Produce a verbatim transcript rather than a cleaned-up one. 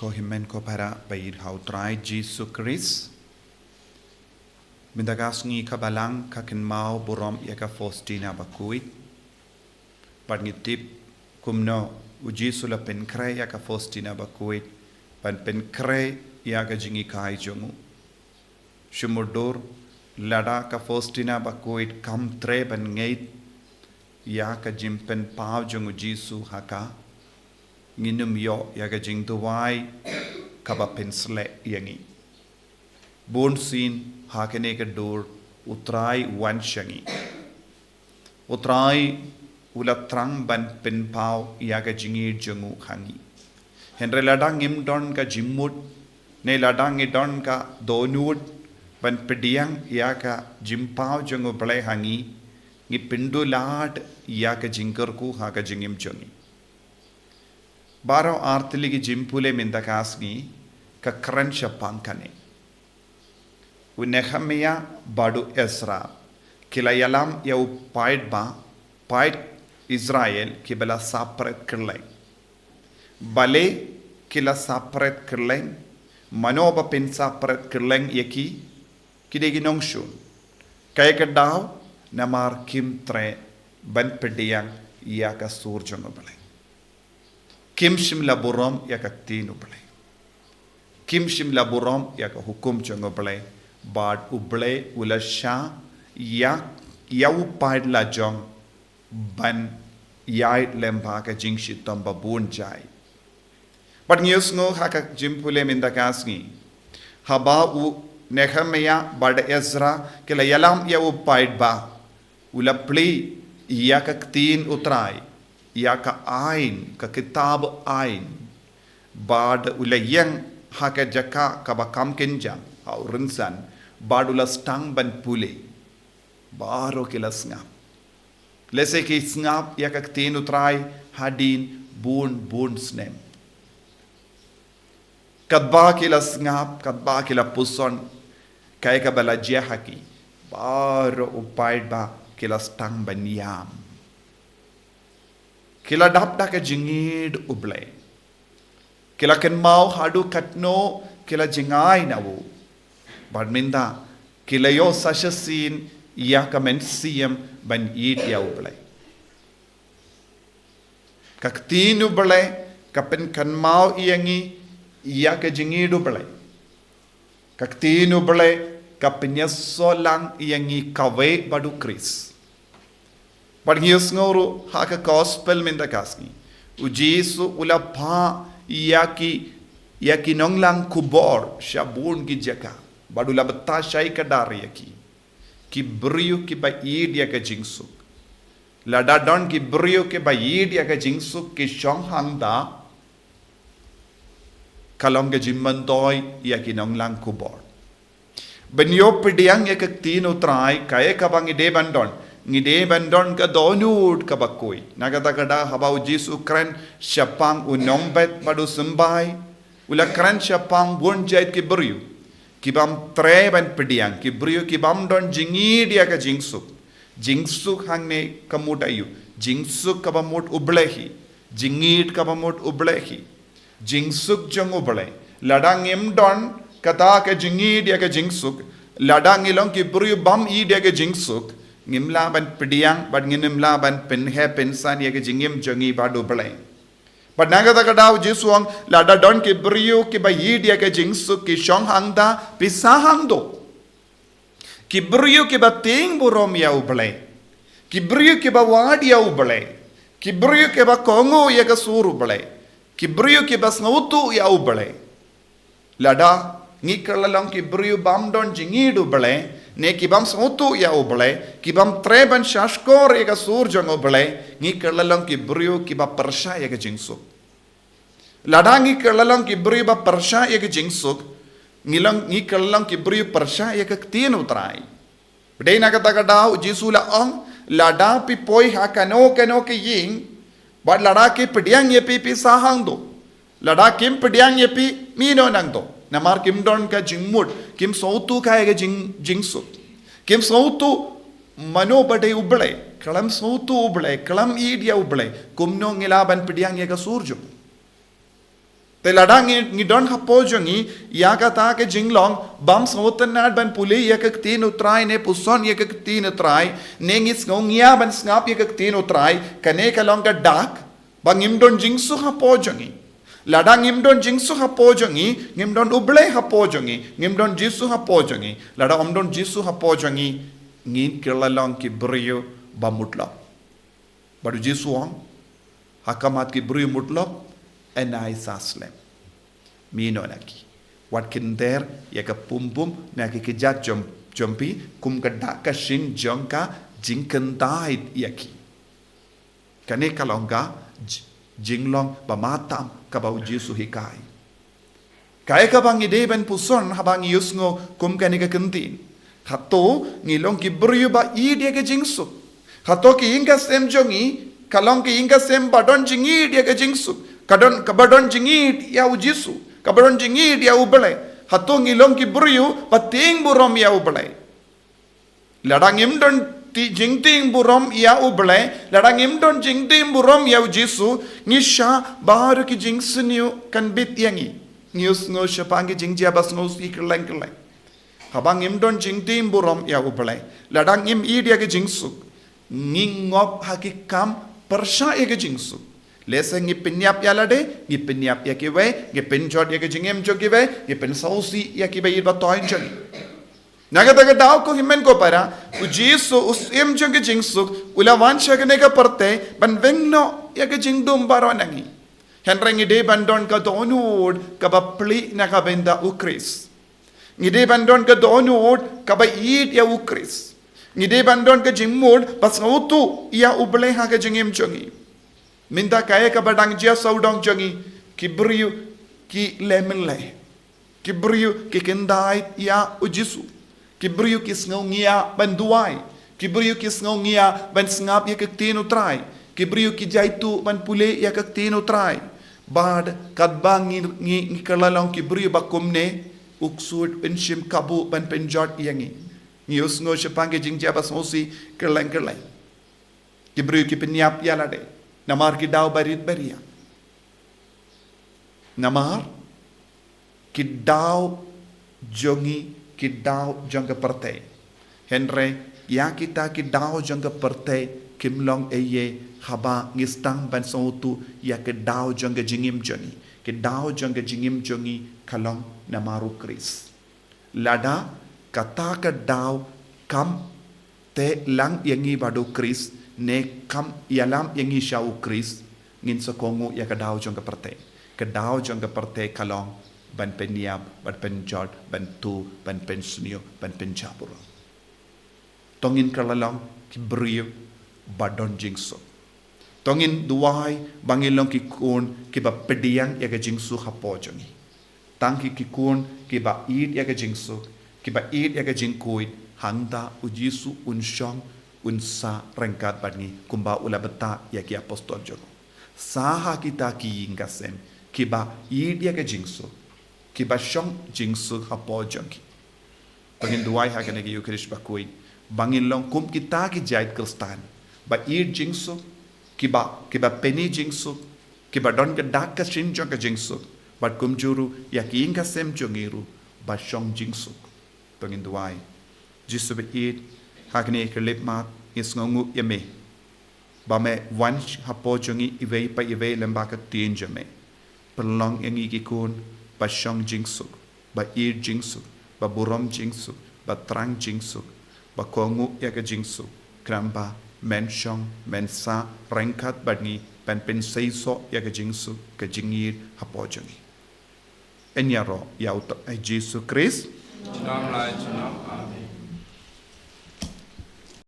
Ko hynmen ko para ba ïeit ha u Trai Jisu Khrist. Mynta ka sngi ka Balang ka kynmaw burom ïa ka Faustina Bakhuid. Bad ngi tip kumno u Jisu u la pynkhreh ïa ka Faustina Bakhuid ban pynkhreh ïa ka jinghikai jong u. Shu mutdur, lada ka Faustina Bakhuid kam treh ban ngeit ïa ka jingpynpaw jong u Jisu ha ka, ngin ym ïoh ïa ka jingduwai kaba pynsleh ïa ngi. Bunsien ha kane ka dur u Trai u wan sha ngi. U Trai u la thrang ban pynpaw ïa ka jingïeit jong u ha ngi. Hynrei lada ngim don ka jingmut, ne lada ngi don ka dohnud ban pdiang ïa ka jingpaw jong u Blei ha ngi, ngi pynduh lad ïa ka jingkyrkhu ha ka jingim jong ngi. Baroh artylli ki jingpule mynta ka sngi ka kren shaphang kane. U Nehemiah bad u Ezra ki la ïalam ïa u paidbah, paid Israel kiba la saphriang kylleng. Balei ki la saphriang kylleng? Mano ba pynsaphreh kylleng ïa ki? Ki dei ki nongshun. Kaei ka daw? Namar kim treh ban pdiang ïa ka sur jong u Blei. Kim shym la burom ïa ka ktien u Blei. Kim shym la burom ïa ka hukum jong u Blei. Bad u Blei u la shah ïa, ïa u paid lajong ban ïaid lem bad ka jingshitom ba bun jait. Bad ngi ïohsngew ha ka jingpule mynta ka sngi, haba u Nehemiah bad Ezra ki la ïalam ïa u paidbah, u la plie ïa ka ktien u Trai, ïa ka aiñ, ka kitab aiñ. Bad u la ïeng ha ka jaka kaba kham kynjang ha u rynsan, bad u la sdang ban pule. Baroh ki la sngap. Lehse ki sngap ïa ka ktien u Trai hadien bun bun snem. Katba ki la sngap, katba ki la puson, kaei kaba la jia ha ki, baroh u paidbah ki la sdang ban ïam. Ki la dap da ka jingïeit u Blei. Ki la kynmaw haduh katno ki la jngai na u. Bad mynta ki la ïoh sa shisien ïa ka mynsiem ban ïeit ïa u Blei. Ka ktien u Blei ka pynkynmaw ïa ngi ïa ka jingïeit u Blei. Ka ktien u Blei ka pynïasoh lang ïa ngi kawei bad u Khrist. Bad ngi ïohsngew ruh ha ka gospel mynta ka sngi, u Jisu u la phah ïa ki, ïa ki nonglang khubor sha bun ki jaka. Bad u la batai shai kdar ïa ki, ki briew kiba ïeit ïa ka jingsuk. Lada don ki briew kiba ïeit ïa ka jingsuk ki shong hangta, ka long ka jingmyntoi ïa ki nonglang khubor. Ban ïoh pdiang ïa ka ktien u Trai, kaei kaba ngi dei ban don? Ngi dei ban don ka dohnud kaba khuid. Na kata ka daw haba u Jisu u kren shaphang u nongbet bad u symbai, u la kren shaphang bun jait ki briew kibym treh ban pdiang, ki briew kibym don jingïeit ïa ka jingsuk. Jingsuk hangne ka mut aïu? Jingsuk kaba mut u Blei hi. Jingïeit kaba mut u Blei hi. Jingsuk jong u Blei. Lada ngim don kata ka jingïeit ïa ka jingsuk, lada ngi long ki briew bym ïeit ïa ka jingsuk, ngim lah ban pdiang bad ngim lah ban pynheh pynsan ïa ka jingim jong ngi bad u Blei. Bad na kata ka daw u Jisu u ong, lada don ki briew kiba ïeit ïa ka jingsuk ki shong hangta, phi sah hangto. Ki briew kiba tieng burom ïa u Blei. Ki briew kiba wad ïa u Blei. Ki briew kiba kohnguh ïa ka sur u Blei. Ki briew kiba sngewthuh ïa u Blei. Lada ngi kylla long ki briew bym don jingïeit u Blei, ne kibym sngewthuh ïa u Blei, kibym treh ban shahshkor ïa ka sur jong u Blei, ngi kylla long ki briew kiba pyrshah ïa ka jingsuk. Lada ngi kylla long ki briew ba pyrshah ïa ka jingsuk, ngi long, ngi kylla long ki briew pyrshah ïa ka ktien u Trai. Ba dei na kata ka daw u Jisu u la ong, lada phi poi ha kano kano ka ïing, bad lada ki pdiang ïa phi, phi sah hangto. Lada kim pdiang ïa phi, mih noh nangto. Namar kim don ka jingmut, kim sngewthuh ïa ka jing, jingsuk. Kim sngewthuh mano ba dei u Blei, khlem sngewthuh u Blei, khlem ïeit ïa u Blei, kumno ngi lah ban pdiang ïa ka sur jong u. Te lada ngi, ngi don hapoh jong ngi ïa kata ka jinglong bym sngewtynnad ban pule ïa ka ktien U Trai ne puson ïa ka ktien U Trai, ne ngi sngew ngiah ban sngap ïa ka ktien U Trai, kane ka long ka dak ba ngim don jingsuk hapoh jong ngi. Lada ngim don jingsuk hapoh jong ngi, ngim don U Blei hapoh jong ngi, ngim don Jisu hapoh jong ngi. Lada ym don Jisu hapoh jong ngi, ngin kylla long ki briew ba mutlop. Bad U Jisu u ong, ha khmat ki briew mutlop, yn ai sa slem. Mih noh na ki. Wat kynter ïa ka pum pum na ki kjat jong, jong phi, kum ka dak ka shin jong ka jingkyntait ïa ki. Kane ka long ka j-, jinglong ba matam kaba U Jisu u hikai. Kaei kaba ngi dei ban puson haba ngi ïohsngew kum kane ka ktien? Hato ngi long ki briew ba ïeit ïa ka jingsuk? Hato ka ïing ka sem jong ngi ka long ka ïing ka sem ba don jingïeit ïa ka jingsuk, ka don, kaba don jingïeit ïa U Jisu, kaba don jingïeit ïa U Blei? Hato ngi long ki briew ba tieng burom ïa U Blei? Lada ngim don ti-, jingtieng burom ïa U Blei, lada ngim don jingtieng burom ïa U Jisu, ngi shah baroh ki jingsniew kan bit ïa ngi. Ngi ïohsngew shaphang ki jingjia ba sngewsih kylleng kylleng. Haba ngim don jingtieng burom ïa U Blei, lada ngim ïeit ïa ka jingsuk, ngi ngop ha ki kam pyrshah ïa ka jingsuk. Lehse ngi pynïap ïa lade, ngi pynïap ïa kiwei, ngi pynjot ïa ka jingim jong kiwei, ngi pynsngewsih ïa kiba ïeit ba toiñ jong ngi. Na kata ka daw, ko hynmen ko para, U Jisu, U Syiem jong ka jingsuk, u la wan sha kane ka pyrthei ban weng noh ïa ka jingdum baroh na ngi. Hynrei ngi dei ban don ka dohnud kaba plie na ka bynta U Khrist. Ngi dei ban don ka dohnud kaba ïeit ïa U Khrist. Ngi dei ban don ka jingmut ba sngewthuh ïa U Blei ha ka jingim jong ngi. Mynta kaei kaba dang jia sawdong jong ngi? Ki briew ki leh mynleh. Ki briew ki kyntait ïa U Jisu. Ki briew ki sngew ngiah ban duwai. Ki briew ki sngew ngiah ban sngap ïa ka ktien U Trai. Ki briew ki jaituh ban pule ïa ka ktien U Trai. Bad katba ngi, ngi, ngi kylla long ki briew ba kumne, U Ksuid un shim kabu ban pynjot ïa ngi. Ngi ïohsngew shaphang ki jingjia ba sngewsih kylleng kylleng. Ki briew ki pynïap ïa lade namar ki daw barit baria. Namar ki daw jong ngi, ki daw jong ka pyrthei. Hynrei ïa kita ki daw jong ka pyrthei kim long ei ei haba ngi sdang ban sngewthuh ïa ki daw jong ka jingim jong ngi. Ki daw jong ka jingim jong ngi ka long namar U Khrist. Lada kata ka daw kam teh lang ïa ngi bad U Khrist, ne kam ïalam ïa ngi sha U Khrist, ngin sa kohnguh ïa ka daw jong ka pyrthei. Ka daw jong ka pyrthei ka long ban pynïap, ban pynjot, ban tuh, ban pynsniew, ban pynjah burom. To ngin kylla long ki briew ba don jingsuk. To ngin duwai ba ngin long ki khun kiba pdiang ïa ka jingsuk hapoh jong ngi. Tang ki, ki khun kiba ïeit ïa ka jingsuk, kiba ïeit ïa ka jingkhuid, hangta U Jisu un shong, un sah ryngkat bad ngi, kumba u la batai ïa ki apostol jong u. Sah ha kita ki ïing ka sem kiba ïeit ïa ka jingsuk, kiba shong jingsuk hapoh jong ki. To ngin duwai ha kane ka Ïukharist bakhuid ba ngin long kum kita ki jait Khristan ba ïeit jingsuk, kiba, kiba pyni jingsuk, kiba don ka dak ka shin jong ka jingsuk, bad kumjuh ruh ïa ki ïing ka sem jong ngi ruh ba shong jingsuk. To ngin duwai. Jisu ba ïeit, ha kane ka khyllipmat ngi sngewnguh ïa me ba me wan hapoh jong ngi iwei pa iwei lyngba ka ktien jong me. Pynlong ïa ngi ki khun ba shong jingsuk, ba ïeit jingsuk, ba burom jingsuk, ba thrang jingsuk, ba kohnguh ïa ka jingsuk. Khnang ba men shong, men sah ryngkat bad ngi ban pynseisoh ïa ka jingsuk, ka jingïeit hapoh jong ngi. Yn ïaroh ïa uta u Jisu Khrist. Junom la junom. Amen.